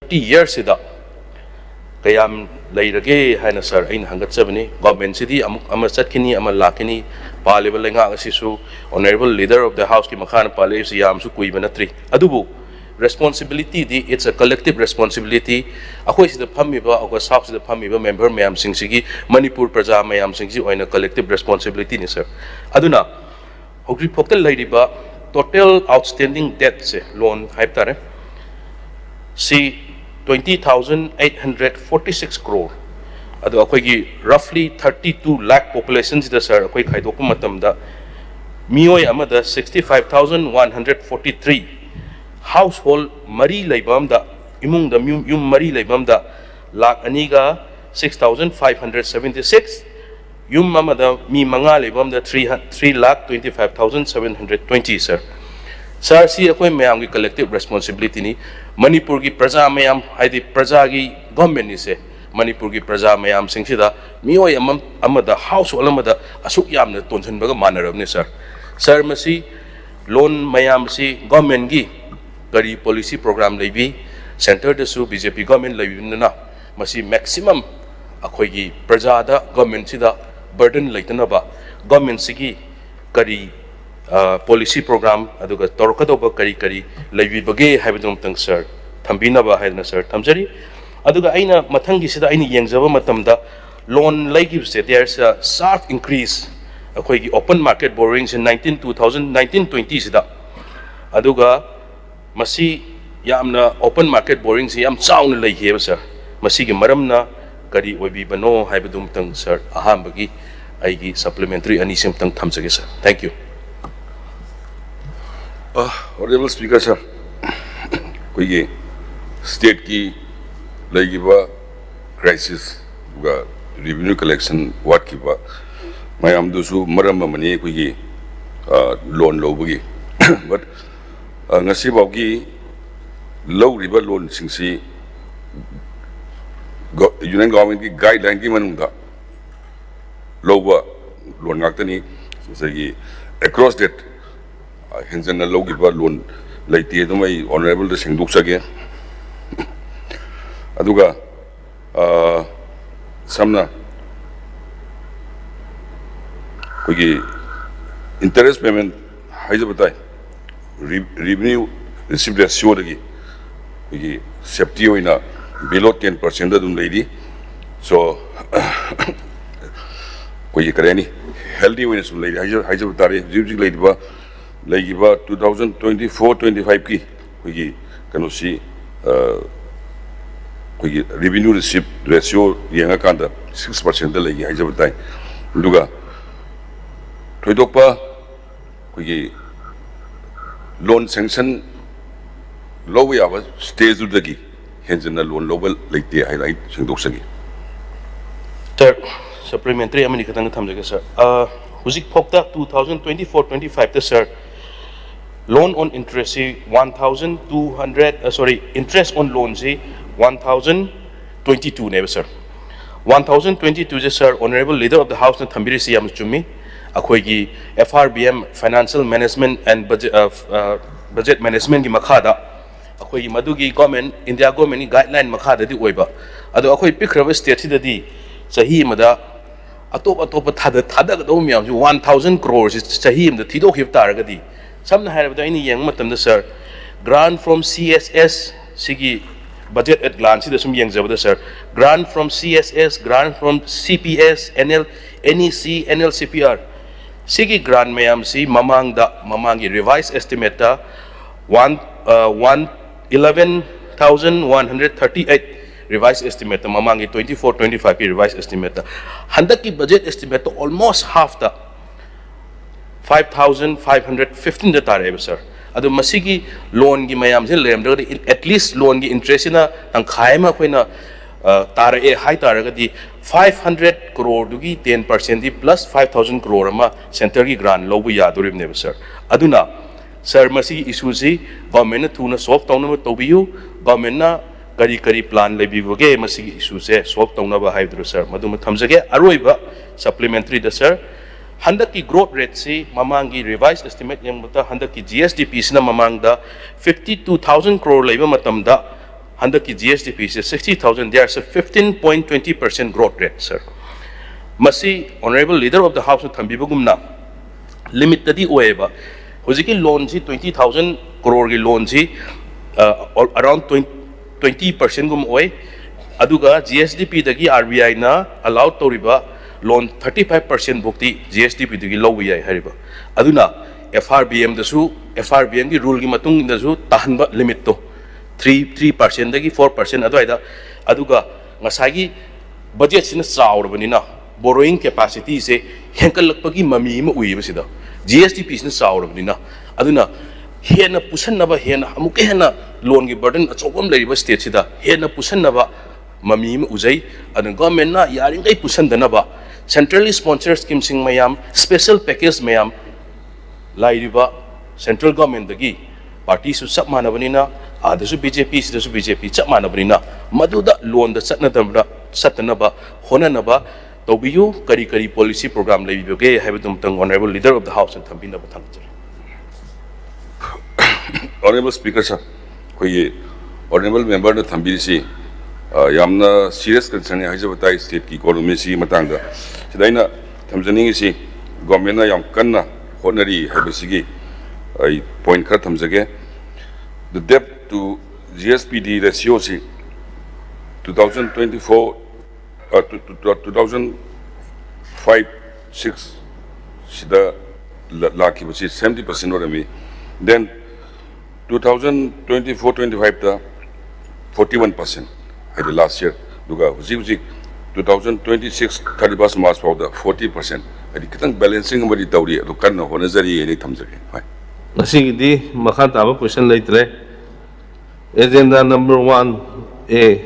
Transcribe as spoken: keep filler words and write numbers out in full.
Twenty ꯌꯔꯁꯁꯤꯗ ꯀꯌꯥꯝ ꯂꯩꯔꯒꯦ ꯍꯥꯏꯅ, ꯁꯥꯔ, ꯑꯩꯅ ꯍꯪꯒꯠꯆꯕꯅꯤ꯫ ꯒꯣꯔꯃꯦꯟꯁꯤꯗꯤ ꯑꯃꯨꯛ ꯑꯃ ꯆꯠꯈꯤꯅꯤ, ꯑꯃ ꯂꯥꯛꯈꯤꯅꯤ꯫ ꯄꯥꯜꯂꯤꯕ ꯂꯩꯉꯥꯛ ꯑꯁꯤꯁꯨ honourable leader of the houseꯀꯤ ꯃꯈꯥꯗ ꯄꯥꯜꯂꯛꯏꯕꯁꯤ ꯌꯥꯝꯁꯨ ꯀꯨꯏꯕ ꯅꯠꯇ꯭ꯔꯤ꯫ ꯑꯗꯨꯕꯨ responsibilityꯗꯤ, it's a collective responsibility꯫ ꯑꯩꯈꯣꯏ ꯁꯤꯗ ꯐꯝꯃꯤꯕ, ꯑꯩꯈꯣꯏ ꯁꯥꯎꯠꯁꯤꯗ ꯐꯝꯃꯤꯕ member ꯃꯌꯥꯝꯁꯤꯡꯁꯤꯒꯤ, ꯃꯅꯤꯄꯨꯔ ꯄ꯭ꯔꯖꯥ ꯃꯌꯥꯝꯁꯤꯡꯁꯤ ꯑꯣꯏꯅ collective responsibilityꯅꯤ, ꯁꯥꯔ꯫ ꯑꯗꯨꯅ ꯍꯧꯖꯤꯛꯐꯥꯎꯗ ꯂꯩꯔꯤꯕ total outstanding debtꯁꯦ, loan ꯍꯥꯏꯕ ꯇꯥꯔꯦ, ꯁꯤ twenty thousand eight hundred forty six crore꯫ ꯑꯗꯣ ꯑꯩꯈꯣꯏꯒꯤ roughly thirty two lakh populationꯁꯤꯗ, ꯁꯥꯔ, ꯑꯩꯈꯣꯏ ꯈꯥꯏꯗꯣꯛꯄ ꯃꯇꯝꯗ ꯃꯤꯑꯣꯏ ꯑꯃꯗ sixty five thousand one hundred forty three, household ꯃꯔꯤ ꯂꯩꯕ ꯑꯃꯗ, ꯏꯃꯨꯡꯗ ꯌꯨꯝ, ꯌꯨꯝ ꯃꯔꯤ ꯂꯩꯕ ꯑꯃꯗ ꯂꯥꯛ ꯑꯅꯤꯒ six thousand five hundred seventy six, ꯌꯨꯝ ꯑꯃꯗ ꯃꯤ ꯃꯉꯥ ꯂꯩꯕ ꯑꯃꯗ three, three lakh twenty five thousand seven hundred twenty, ꯁꯥꯔ꯫ ꯁꯥꯔ, ꯁꯤ ꯑꯩꯈꯣꯏ ꯃꯌꯥꯝꯒꯤ collective responsibilityꯅꯤ꯫ ꯃꯅꯤꯄꯨꯔꯒꯤ ꯄ꯭ꯔꯖꯥ ꯃꯌꯥꯝ, ꯍꯥꯏꯗꯤ ꯄ꯭ꯔꯖꯥꯒꯤ ꯒꯣꯔꯃꯦꯟꯅꯤꯁꯦ, ꯃꯅꯤꯄꯨꯔꯒꯤ ꯄ꯭ꯔꯖꯥ ꯃꯌꯥꯝꯁꯤꯡꯁꯤꯗ, ꯃꯤꯑꯣꯏ ꯑꯃ, ꯑꯃꯗ, household ꯑꯃꯗ ꯑꯁꯨꯛ ꯌꯥꯝꯅ ꯇꯣꯟꯁꯤꯟꯕꯒ ꯃꯥꯟꯅꯔꯕꯅꯤ, ꯁꯥꯔ꯫ ꯁꯥꯔ, ꯃꯁꯤ loan ꯃꯌꯥꯝꯁꯤ ꯒꯣꯔꯃꯦꯟꯒꯤ ꯀꯔꯤ policy program ꯂꯩꯕꯤ, centreꯗꯁꯨ BJP government ꯂꯩꯕꯅꯤꯅ, ꯃꯁꯤ maximum ꯑꯩꯈꯣꯏꯒꯤ ꯄ꯭ꯔꯖꯥꯗ, ꯒꯣꯔꯃꯦꯟꯁꯤꯗ burden ꯂꯩꯇꯅꯕ, ꯒꯣꯔꯃꯦꯟꯁꯤꯒꯤ ꯀꯔꯤ, ꯑ, policy program, ꯑꯗꯨꯒ ꯇꯧꯔꯛꯀꯗꯧꯕ ꯀꯔꯤ ꯀꯔꯤ ꯂꯩꯕꯤꯕꯒꯦ ꯍꯥꯏꯕꯗꯨ ꯑꯃꯨꯛꯇꯪ, ꯁꯥꯔ, ꯊꯝꯕꯤꯅꯕ ꯍꯥꯏꯗꯅ, ꯁꯥꯔ, ꯊꯝꯖꯔꯤ꯫ ꯑꯗꯨꯒ ꯑꯩꯅ ꯃꯊꯪꯒꯤꯁꯤꯗ ꯑꯩꯅ ꯌꯦꯡꯖꯕ ꯃꯇꯝꯗ, loan ꯂꯩꯈꯤꯕꯁꯦ, there's a sharp increase꯫ ꯑꯩꯈꯣꯏꯒꯤ open market borrowingꯁꯦ nineteen, two thousand nineteen twentyꯁꯤꯗ, ꯑꯗꯨꯒ ꯃꯁꯤ ꯌꯥꯝꯅ, open market borrowingꯁꯤ ꯌꯥꯝ ꯆꯥꯎꯅ ꯂꯩꯈꯤꯑꯕ, ꯁꯥꯔ꯫ ꯃꯁꯤꯒꯤ ꯃꯔꯝꯅ ꯀꯔꯤ ꯑꯣꯏꯕꯤꯕꯅꯣ ꯍꯥꯏꯕꯗꯨꯃꯇꯪ, ꯁꯥꯔ, ꯑꯍꯥꯟꯕꯒꯤ ꯑꯩꯒꯤ supplementary ꯑꯅꯤꯁꯤꯃꯇꯪ ꯊꯝꯖꯒꯦ, ꯁꯥꯔ꯫ Thank you꯫ Honourable Speaker, ꯁꯥꯔ, ꯑꯩꯈꯣꯏꯒꯤ stateꯀꯤ ꯂꯩꯈꯤꯕ crisis, ꯑꯗꯨꯒ revenue collection ꯋꯥꯠꯈꯤꯕ ꯃꯌꯥꯝꯗꯨꯁꯨ ꯃꯔꯝ ꯑꯃꯅꯤ ꯑꯩꯈꯣꯏꯒꯤ loan ꯂꯧꯕꯒꯤ꯫ But ꯉꯁꯤꯐꯥꯎꯒꯤ ꯂꯧꯔꯤꯕ loanꯁꯤꯡꯁꯤ union governmentꯀꯤ guidelineꯒꯤ ꯃꯅꯨꯡꯗ ꯂꯧꯕ loan ꯉꯥꯛꯇꯅꯤ꯫ ꯉꯁꯥꯏꯒꯤ across date ꯍꯦꯟꯖꯟꯅ ꯂꯧꯈꯤꯕ loan ꯂꯩꯇꯦ꯫ ꯑꯗꯨꯝ ꯑꯩ Honourableꯗ ꯁꯦꯡꯗꯣꯛꯆꯒꯦ꯫ ꯑꯗꯨꯒ ꯁꯝꯅ ꯑꯩꯈꯣꯏꯒꯤ interest payment ꯍꯥꯏꯖꯕ ꯇꯥꯏ, revenue receipt ratioꯗꯒꯤ ꯑꯩꯈꯣꯏꯒꯤ safety ꯑꯣꯏꯅ below ten percent ꯑꯗꯨꯝ ꯂꯩꯔꯤ꯫ So ꯑꯩꯈꯣꯏꯒꯤ ꯀꯔꯤ ꯍꯥꯏꯅꯤ, healthy ꯑꯣꯏꯅ ꯁꯨꯝ ꯂꯩꯔꯤ ꯍꯥꯏꯖ- ꯍꯥꯏꯖꯕ ꯇꯥꯔꯦ꯫ ꯍꯧꯖꯤꯛ ꯍꯧꯖꯤꯛ ꯂꯩꯔꯤꯕ ꯂꯩꯈꯤꯕ two thousand twenty-four twenty-fiveꯀꯤ ꯑꯩꯈꯣꯏꯒꯤ ꯀꯩꯅꯣꯁꯤ, ꯑꯩꯈꯣꯏꯒꯤ revenue receipt ratio ꯌꯦꯡꯉꯀꯥꯟꯗ six percentꯇ ꯂꯩꯒꯦ ꯍꯥꯏꯖꯕ ꯇꯥꯏ꯫ ꯑꯗꯨꯒ ꯊꯣꯏꯗꯣꯛꯄ ꯑꯩꯈꯣꯏꯒꯤ loan sanction ꯂꯧꯕ ꯌꯥꯕ stageꯗꯨꯗꯒꯤ ꯍꯦꯟꯖꯤꯟꯅ loan ꯂꯧꯕ ꯂꯩꯇꯦ ꯍꯥꯏꯅ ꯑꯩ ꯁꯦꯡꯗꯣꯛꯆꯒꯦ꯫ Sir, supplementary ꯑꯃꯅꯤ ꯈꯛꯇꯪ ꯊꯝꯖꯒꯦ sir꯫ ꯍꯧꯖꯤꯛ ꯐꯥꯎꯗ two thousand twenty-four twenty-fiveꯇ sir, loan on interest ꯁꯤ one thousand two hundred, sorry, interest on loan ꯁꯤ one thousand twenty-twoꯅꯦꯕ sir꯫ One thousand twenty-twoꯁꯦ sir, Honourable Leader of the Houseꯅ ꯊꯝꯕꯤꯔꯤꯁꯤ ꯌꯥꯝꯅ ꯆꯨꯝꯃꯤ꯫ ꯑꯩꯈꯣꯏꯒꯤ F R B M, Financial Management and Budget, Budget Managementꯀꯤ ꯃꯈꯥꯗ ꯑꯩꯈꯣꯏꯒꯤ ꯃꯗꯨꯒꯤ government, India governmentꯀꯤ guideline ꯃꯈꯥꯗꯗꯤ ꯑꯣꯏꯕ, ꯑꯗꯣ ꯑꯩꯈꯣꯏ ꯄꯤꯛꯈ꯭ꯔꯕ stateꯁꯤꯗꯗꯤ ꯆꯍꯤ ꯑꯃꯗ ꯑꯇꯣꯞ ꯑꯇꯣꯞꯄ ꯊꯥꯗ- ꯊꯥꯗꯒꯗꯧꯕ ꯃꯌꯥꯝꯁꯤ one thousand crore ꯁꯤ ꯆꯍꯤ ꯑꯃꯗ ꯊꯤꯗꯣꯛꯈꯤꯕ ꯇꯥꯔꯒꯗꯤ, ꯁꯝꯅ ꯍꯥꯏꯔꯕꯗ ꯑꯩꯅ ꯌꯦꯡꯕ ꯃꯇꯝꯗ sir, grant from C S S ꯁꯤꯒꯤ budget at glanceꯁꯤꯗ ꯁꯨꯝ ꯌꯦꯡꯖꯕꯗ sir, grant from C S S, grant from C P S, N L, N E C, N L C P R ꯁꯤꯒꯤ grant ꯃꯌꯥꯝꯁꯤ ꯃꯃꯥꯡꯗ, ꯃꯃꯥꯡꯒꯤ revised estimateꯇ one, one eleven thousand one hundred thirty eight revised estimateꯇ, ꯃꯃꯥꯡꯒꯤ twenty-four twenty-fiveꯀꯤ revised estimateꯇ, ꯍꯟꯗꯛꯀꯤ budget estimateꯇ almost halfꯇ five thousand five hundred fifteenꯗ ꯇꯥꯔꯛꯑꯦꯕ sir꯫ ꯑꯗꯣ ꯃꯁꯤꯒꯤ loanꯒꯤ ꯃꯌꯥꯝꯁꯤꯅ ꯂꯩꯔꯝꯗ꯭ꯔꯒꯗꯤ, at least loanꯒꯤ interestꯁꯤꯅ ꯇꯪꯈꯥꯏ ꯑꯃ ꯑꯩꯈꯣꯏꯅ ꯇꯥꯔꯛꯑꯦ ꯍꯥꯏ ꯇꯥꯔꯒꯗꯤ, five hundred croreꯗꯨꯒꯤ ten percentꯗꯤ plus five thousand crore ꯑꯃ centreꯒꯤ grant ꯂꯧꯕ ꯌꯥꯗꯣꯔꯤꯕꯅꯦꯕ sir꯫ ꯑꯗꯨꯅ sir, ꯃꯁꯤꯒꯤ issueꯁꯤ governmentꯅ ꯊꯨꯅ solve ꯇꯧꯅꯕ ꯇꯧꯕꯤꯌꯨ꯫ Governmentꯅ ꯀꯔꯤ ꯀꯔꯤ plan ꯂꯩꯕꯤꯕꯒꯦ ꯃꯁꯤꯒꯤ issueꯁꯦ solve ꯇꯧꯅꯕ ꯍꯥꯏꯕꯗꯨ sir, ꯃꯗꯨꯃ ꯊꯝꯖꯒꯦ꯫ ꯑꯔꯣꯏꯕ supplementaryꯗ sir, ꯍꯟꯗꯛꯀꯤ growth rateꯁꯤ ꯃꯃꯥꯡꯒꯤ revised estimate ꯌꯦꯡꯕꯗ ꯍꯟꯗꯛꯀꯤ G S D Pꯁꯤꯅ ꯃꯃꯥꯡꯗ fifty two thousand crore ꯂꯩꯕ ꯃꯇꯝꯗ ꯍꯟꯗꯛꯀꯤ G S D P say sixty thousand, there is a fifteen point twenty percent growth rate, sir. ꯃꯁꯤ Honorable Leader of the House ꯅ ꯊꯝꯕꯤꯕꯒꯨꯝꯅ limit ꯇꯗꯤ ꯑꯣꯏꯌꯦꯕ꯫ ꯍꯧꯖꯤꯛꯀꯤ loan ꯁꯤ twenty thousand crore ꯒꯤ loan ꯁꯤ, ꯑ, around twenty percent ꯒꯨꯝꯕ ꯑꯣꯏ꯫ ꯑꯗꯨꯒ G S D P ꯗꯒꯤ R B I ꯅ allow ꯇꯧꯔꯤꯕ loan thirty five percent ꯐꯥꯎꯗꯤ G S D P ꯗꯒꯤ ꯂꯧꯕ ꯌꯥꯏ ꯍꯥꯏꯔꯤꯕ꯫ ꯑꯗꯨꯅ F R B M ꯗꯁꯨ, F R B M ꯒꯤ rule ꯒꯤ ꯃꯇꯨꯡ ꯏꯟꯅꯁꯨ ꯇꯥꯍꯟꯕ limit ꯇꯣ, three, three percent ꯗꯒꯤ four percent ꯑꯗꯨꯋꯥꯏꯗ꯫ ꯑꯗꯨꯒ ꯉꯁꯥꯏꯒꯤ budget ꯁꯤꯅ ꯆꯥꯎꯔꯕꯅꯤꯅ borrowing capacity ꯁꯦ ꯍꯦꯟꯀꯠꯂꯛꯄꯒꯤ ꯃꯃꯤ ꯑꯃ ꯎꯏꯌꯦꯕ ꯁꯤꯗ, G S D P ꯁꯤꯅ ꯆꯥꯎꯔꯕꯅꯤꯅ꯫ ꯑꯗꯨꯅ ꯍꯦꯟꯅ ꯄꯨꯁꯟꯅꯕ, ꯍꯦꯟꯅ ꯑꯃꯨꯛꯀ ꯍꯦꯟꯅ loan ꯒꯤ burden ꯑꯆꯧꯕ ꯑꯃ ꯂꯩꯔꯤꯕ state ꯁꯤꯗ ꯍꯦꯟꯅ ꯄꯨꯁꯟꯅꯕ ꯃꯃꯤ ꯑꯃ ꯎꯖꯩ꯫ ꯑꯗꯨꯅ government ꯅ ꯌꯥꯔꯤꯈꯩ ꯄꯨꯁꯟꯗꯅꯕ, centrally sponsored scheme ꯁꯤꯡ ꯃꯌꯥꯝ, special package ꯃꯌꯥꯝ, ꯂꯥꯛꯏꯕ central government ꯇꯒꯤ party ꯁꯨ ꯆꯞ ꯃꯥꯟꯅꯕꯅꯤꯅ, ꯑꯥꯗꯁꯨ B J P, ꯁꯤꯗꯁꯨ B J P ꯆꯞ ꯃꯥꯟꯅꯕꯅꯤꯅ, ꯃꯗꯨꯗ loan ꯗ ꯆꯠꯅꯗꯕ, ꯆꯠꯇꯅꯕ ꯍꯣꯠꯅꯅꯕ ꯇꯧꯕꯤꯌꯨ꯫ ꯀꯔꯤ ꯀꯔꯤ policy program ꯂꯩꯕꯤꯕꯒꯦ ꯍꯥꯏꯕꯗꯨꯃꯇꯪ Honorable Leader of the House ꯅ ꯊꯝꯕꯤꯅꯕ ꯊꯝꯖꯔꯤ꯫ Honorable Speaker sir, ꯑꯩꯈꯣꯏꯒꯤ Honorable Member ꯅ ꯊꯝꯕꯤꯔꯤꯁꯤ, ꯑ, ꯌꯥꯝꯅ serious concern ꯅꯤ ꯍꯥꯏꯖꯕ ꯇꯥꯏ state ꯀꯤ economy ꯁꯤꯒꯤ ꯃꯇꯥꯡꯗ꯫ ꯁꯤꯗ ꯑꯩꯅ ꯊꯝꯖꯅꯤꯡꯉꯤꯁꯤ, government ꯅ ꯌꯥꯝ ꯀꯟꯅ ꯍꯣꯠꯅꯔꯤ ꯍꯥꯏꯕꯁꯤꯒꯤ ꯑꯩ point ꯈꯔ ꯊꯝꯖꯒꯦ꯫ The debt to G S P D ratio ꯁꯤ two thousand twenty four, ꯑ, two thousand five six ꯁꯤꯗ ꯂꯥꯛꯈꯤꯕꯁꯤ seventy percent ꯑꯣꯏꯔꯝꯃꯤ꯫ Then two thousand twenty four twenty five ꯇ forty one percent, ꯍꯥꯏꯗꯤ last year, ꯑꯗꯨꯒ ꯍꯧꯖꯤꯛ ꯍꯧꯖꯤꯛ two thousand twenty six thirty first March ꯐꯥꯎꯗ forty percent, ꯍꯥꯏꯗꯤ ꯈꯤꯇꯪ balancing ꯑꯃꯗꯤ ꯇꯧꯔꯤ꯫ ꯑꯗꯨ ꯀꯟꯅ ꯍꯣꯠꯅꯖꯔꯤ ꯍꯥꯏꯅ ꯊꯝꯖꯒꯦ꯫ ꯍꯣꯏ꯫ ꯉꯁꯤꯒꯤꯗꯤ ꯃꯈꯥ ꯇꯥꯕ question ꯂꯩꯇ꯭ꯔꯦ꯫ Agenda number one A꯫